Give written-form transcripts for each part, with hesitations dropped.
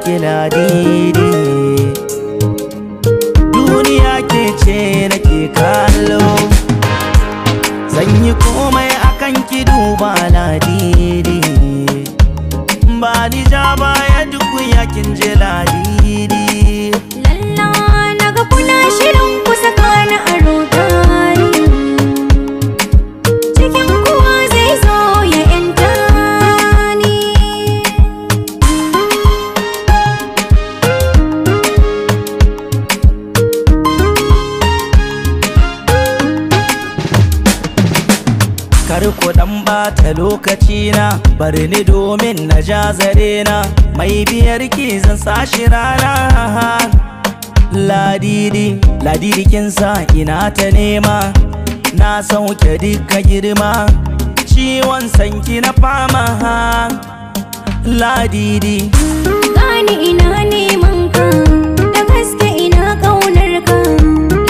ki Ladidi. Duniya ke ce nake kallo, zan yi komai akan ki duba Ladidi. Ba ni ja baya duk yakin je Ladidi. Lalla naga kuna shirin ku saka ni a rudani, cikin kuwa zai zo ya yanta ni. Kar ku dan bata lokaci na, bari ni domin na ja zare na, mai biyar ki zan sashi rana. Ladidi, Ladidi kin sa ina ta nema, na sauke duka girma, ciwon sanki na fama. Ladidi, Gani ina neman ka, da gaske ina kaunar ka,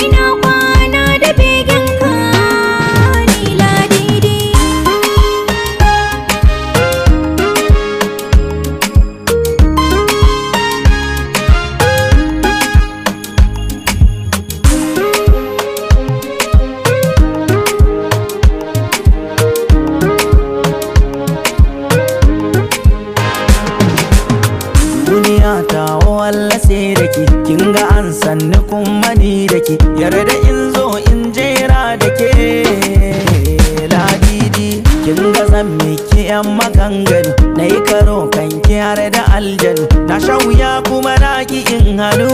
ina kwana da begen ka ni Ladidi. Duniya ta wallace da ke, kin ga an sanni kuma ni da ke, yarda in zo in jera da ke. Ladidi, kin ga zan miki yan maganganu, na yi karo kan ki har da aljanu, na sha wuya kuma na ki in hannu.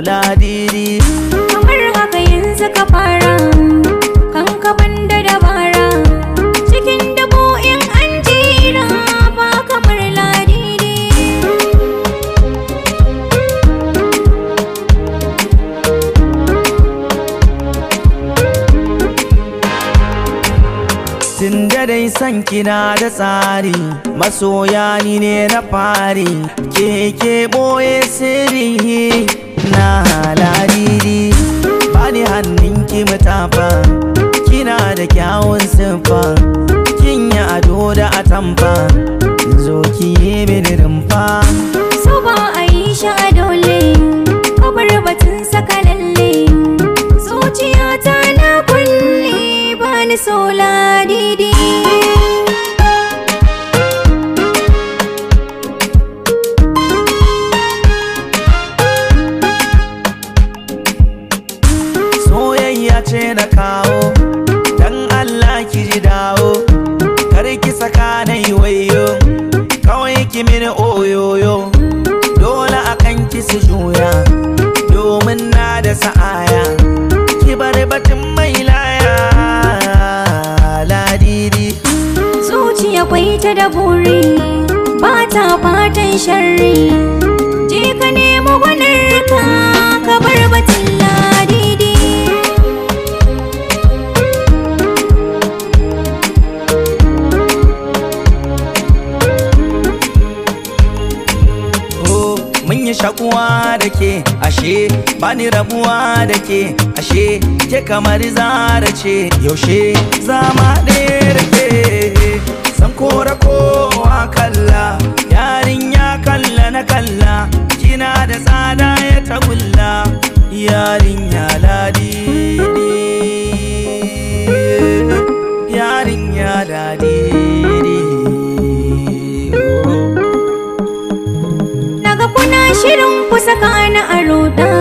Ladidi, Kamar haka yanzu ka fara, kan ka banda dabara, cikin dabo in an jera ba kamar Ladidi. Tun da dai san kina da tsari, masoya ni ne na fari, ke boye sirri na. Ladidi, bani hannunki mutafa, kina da kyawun siffa, kin yi ado da atamfa, zo ki yi mini rumfa. So ba a yi shi a dole, kabar batun saka lalle, zuciyata na kulle ba ni so Ladidi. Soyayya ce na kawo, dan Allah ki ji dawo, kar ki saka na yi wayo, kawai ki mini oyoyo, dole akan ki su juya, domin na da sa'aya, ki bar batun mai laya. Ladidi, Zuciya kwai ta da buri, ba ta fatan sharri, je ka nemo gwanarka ka bar batun Ladidi. Oh, mun yi shakuwa da ke, ashe bani rabuwa da ke, ashe ke kamar zara ce, yaushe zama ɗaya da ke, san kora kowa kalla, yarinya kalla na kalla, kina da tsada ya tagulla, yarinya Ladidi, yarinya Ladidi. Oh. Naga kuna shirin ku saka ni a rudani.